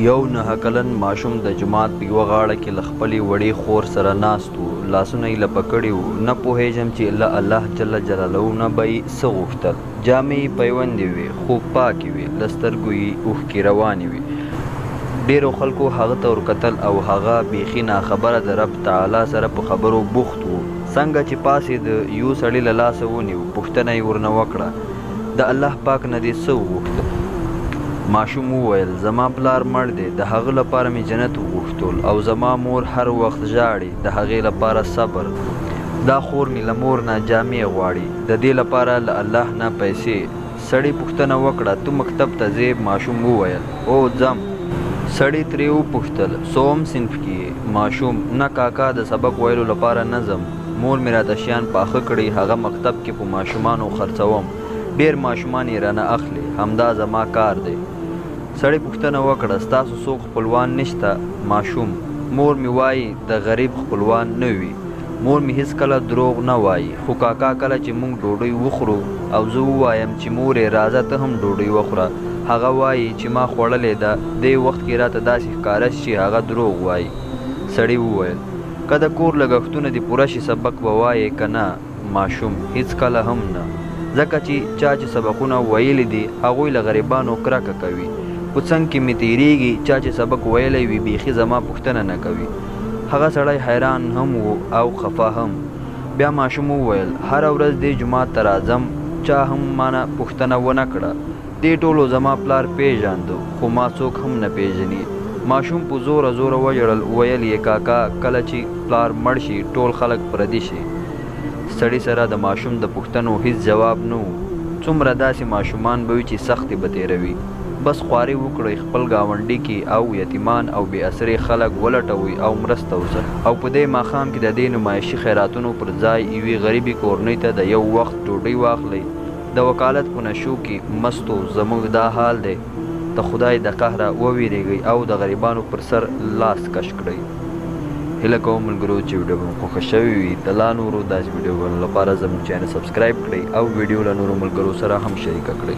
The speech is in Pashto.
یو 9 کلن ماشوم د جومات په یوه غاړه کې له خپلې وړې خور سره ناست و، لاسونه یې لپه کړي وو. نه پوهېږم چې له الله جل جلاله نه به یې څه غوښتل. جامې یې پیوندې وې، خو پاکې وې، له سترګو یې اوښکې روانې وې. ډېرو خلکو هغه ته ورکتل او هغه بیخي ناخبره د رب تعالی سره په خبرو بوخت و. څنګه چې پاڅېده، یو سړي له لاسه ونیو، پوښتنه یې ورنه وکړه، د الله پاک نه دې څه وغوښتل؟ ماشوم وویل، زما پلار مړ دی، د هغه لپاره مې جنت وغوښتل او زما مور هر وخت ژاړي، د هغې لپاره صبر. دا خور مې له مور نه جامې غواړي، د دې لپاره له الله نه پیسې. سړي پوښتنه وکړه، ته مکتب ته ځې؟ ماشوم وویل، هو ځم. سړي ترې وپوښتل، څووم صنف کې یې؟ ماشوم، نه کاکا، د سبق ویلو لپاره نه ځم، مور مې راته شیان پاخه کړي، هغه مکتب کې په ماشومانو خرڅوم، ډېر ماشومان یې رانه اخلي، همدا زما کار دی. سړي پوښتنه وکړه، ستاسو څوک خپلوان نشته؟ ماشوم، مور مې وایي د غریب خپلوان نه وي. مور مې هیڅکله دروغ نه وایي، خو کاکا کله چې موږ ډوډۍ وخورو او زه ووایم چې مورې راځه ته هم ډوډۍ وخوره، هغه وایي چې ما خوړلې ده. دې وخت کې راته داسې ښکاره شي چې هغه دروغ وایي. سړي وویل، که د کور لګښتونه دې پوره شي سبق به وایې که نه؟ ماشوم، هیڅکله هم نه، ځکه چې چا چې سبقونه ویلي دي هغوی له غریبانو کرکه کوي. په څنګ کې مې تېرېږي، چا چې سبق ویلی وي بیخي زما پوښتنه نه کوي. هغه سړی حیران هم و او خفه هم. بیا ماشوم وویل، هره ورځ دې جومات ته راځم، چا هم مانه پوښتنه ونه کړه. دې ټولو زما پلار پېژانده، خو ما څوک هم نه پېژني. ماشوم په زوره زوره وژړل، ویل یې، کاکا کله چې پلار مړ شي ټول خلک پردي شي. سړي سره د ماشوم د پوښتنو هیڅ جواب نه و. څومره داسې ماشومان به وي چې سختې به تېروي. بس خواري وکړئ، خپل ګاونډي کې او یتیمان او بې اسرې خلک ولټوئ او مرسته ورسره. او په دې ماښام کې د دې نمایشي خیراتونو پر ځای یوې غریبې کورنۍ ته د یو وخت ډوډۍ واخلئ. د وکالت په نشو کې مستو زموږ دا حال دی. د خدای د قهره وویرېږئ او د غریبانو پر سر لاس کش کړئ. هیله کوم ملګرو چې ویډیو به مو خوښه شوې وي. د لا نورو داسې ویډیوګانو لپاره زموږ چینل سبسکرایب کړئ او ویډیو له نورو ملګرو سره هم شریکه کړئ.